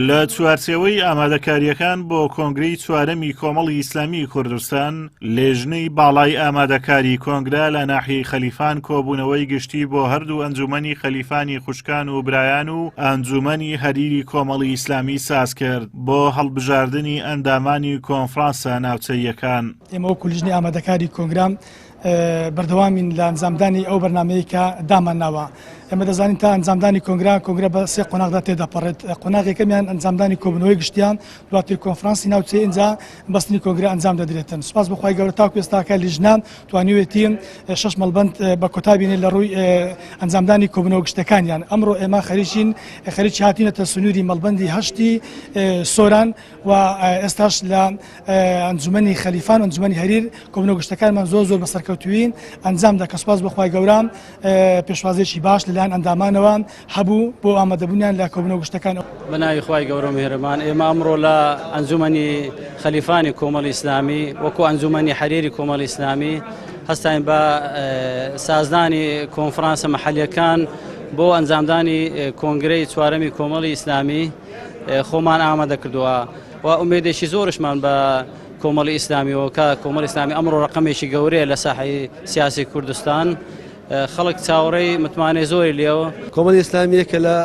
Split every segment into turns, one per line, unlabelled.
لە چوارچێوەی ئامادەکارییەکان بۆ کۆنگرەی چوارەمی کۆمەڵی ئیسلامیی کوردستان، لێژنەی باڵای ئامادەکاری کۆنگرە لە ناحیەی خەلیفان کۆبوونەوەی گشتی بۆ هەردوو ئەنجوومەنی خەلیفانی خوشکان و برایان و ئەنجوومەنی هەریری کۆمەڵی ئیسلامی سازکرد بۆ هەڵبژاردنی ئەندامانی کۆنفرانسە ناوچەییەکان.
ئێمە وەکو لیژنەی ئامادەکاری کۆنگرە بەردەوامین لە ئەنجامدانی ئەو بەرنامەیە کە دامانناوە. ئێمە دەزانین تا ئەنجامدانی کۆنگرە، کۆنگرە بە سێ قۆناغدا تێدەپەڕێت. قۆناغ یەکەمیان ئەنجامدانی کۆبوونەوەی گشتیان، دواتر کۆنفرانسی ناوچەیی، ئینجا بەستنی کۆنگرە ئەنجام دەدرێتن. سوپاس بۆ خوای گەورە تاکو ئێستاکە لیژنە توانیوێتی شەش مەڵبەند بە کۆتا بینێت لە ڕووی ئەنجامدانی کۆبوونەوە گشتەکانیان. ئەمڕۆ ئێمە خەریکین خەریکی هاتینەتە سنووری مەڵبەندی هەشتی سۆران و ئێستاش لە ئەنجومەنی خەلیفان و ئەنجومەنی هەریر کۆبوونەوە گشتەکانمان زۆر زۆر بە سەرکەوتوویی ئەنجامدا کە سوپاس بۆ خوای گەورە پێشوازیەکی باش لەلایەن ئەندامانەوە هەبوو بۆ ئامادەبوونیان لە کۆبوونەوە گشتەکان.
بە ناوی خوای گەورە و میهرەبان، ئێمە ئەمڕۆ لە ئەنجومەنی خەلیفانی کۆمەڵی ئیسلامی وەکو ئەنجومەنی حەریری کۆمەڵی ئیسلامی هەستاین بە سازدانی کۆنفرانسە مەحەلیەکان بۆ ئەنجامدانی کۆنگرەی چوارەمی کۆمەڵی ئیسلامی خۆمان ئامادە کردووە و ئومێدێکی زۆرشمان بە کۆمەڵی ئیسلامیەوە کە کۆمەڵی ئیسلامی ئەمڕۆ ڕقەمێکی گەورەیە لە ساحەی سیاسی کوردستان خەڵک چاوەڕێی متمانەی زۆری لێوە.
کۆمەڵی ئیسلامی یەکە لە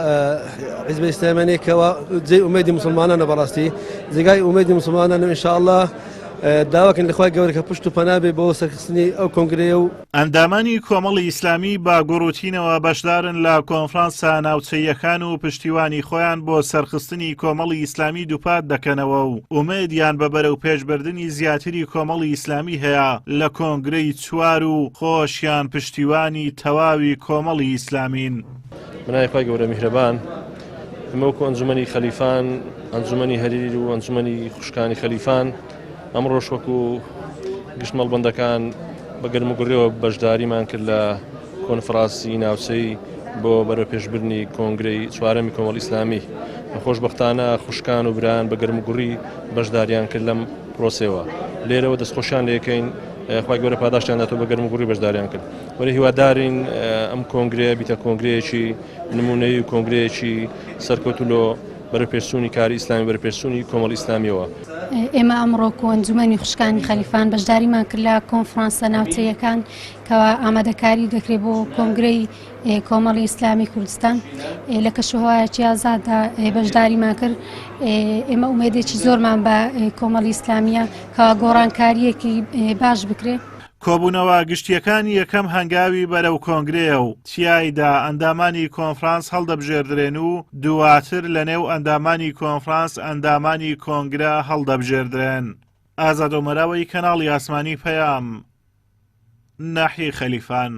حیزبە ئیسلامیانەی کەوا جێی ئومێدی موسڵمانانە، بەڕاستی جێگای ئومێدی موسڵمانانە ان شاء اللە داواکەین لە خوای گەورە کە پشت و پەنا بێ بۆ سەرخستنی ئەو کۆنگرەیە و.
ئەندامانی کۆمەڵی ئیسلامی بە گوڕوتینەوە بەشدارن لە کۆنفرانسە ناوچەییەکان و پشتیوانی خۆیان بۆ سەرخستنی کۆمەڵی ئیسلامی دووپات دەکەنەوە و ئومێدیان بە بەرەوپێشبردنی زیاتری کۆمەڵی ئیسلامی هەیە لە کۆنگرەی چوار و خۆشیان پشتیوانی تەواوی کۆمەڵی ئیسلامین.
بەناوی خوای گەورە میهرەبان. ئێمە وەکو ئەنجومەنی خەلیفان، ئەنجومەنی هەریر و ئەنجومەنی خوشکانی خەلیفان ئەمڕۆش وەکو گشت مەڵبەندەکان بە گەرموگوڕیەوە بەشداریمان کرد لە کۆنفراسی ناوچەی بۆ بەرەوپێشبردنی کۆنگرەی چوارەمی کۆمەڵ ئیسلامی. خۆشبەختانە خوشکان و برایان بە گەرموگوڕی بەشداریان کرد لەم پرۆسەیەوە. لێرەوە دەستخۆشیان لێکەین، خوای گەورە پاداشتیان داتەوە بە گەرموگوڕی بەشداریان کرد. وەلێ هیوادارین ئەم کۆنگرەیە بیتە کۆنگرەیەکی نموونەیی و کۆنگرەیەکی سەرکەوتوو لۆ بەرەوپێشچوونی کاری ئیسلامی، بەرەوپێشچوونی کۆمەڵی ئیسلامییەوە.
ئێمە ئەمڕۆ کۆ ئەنجومەنی خوشکانی خەلیفان بەشداریمان کرد لە کۆنفرانسە ناوچەیەکان کەوا ئامادەکاری دەکرێت بۆ کۆنگرەی کۆمەڵی ئیسلامی کوردستان لە کەشوهەوایەکی ئازاددا بەشداریمان کرد. ئێمە ئومێدێکی زۆرمان بە کۆمەڵی ئیسلامیە کەوا گۆڕانکاریەکی باش بکرێت.
کۆبوونەوە گشتییەکان یەکەم هەنگاوی بەرەو کۆنگرەیە و تیایدا ئەندامانی کۆنفرانس هەڵدەبژێردرێن و دواتر لەنێو ئەندامانی کۆنفرانس ئەندامانی کۆنگرە هەڵدەبژێردرێن. ئازاد ئۆمەراوەی کەناڵی ئاسمانی پەیام، ناحیەی خەلیفان.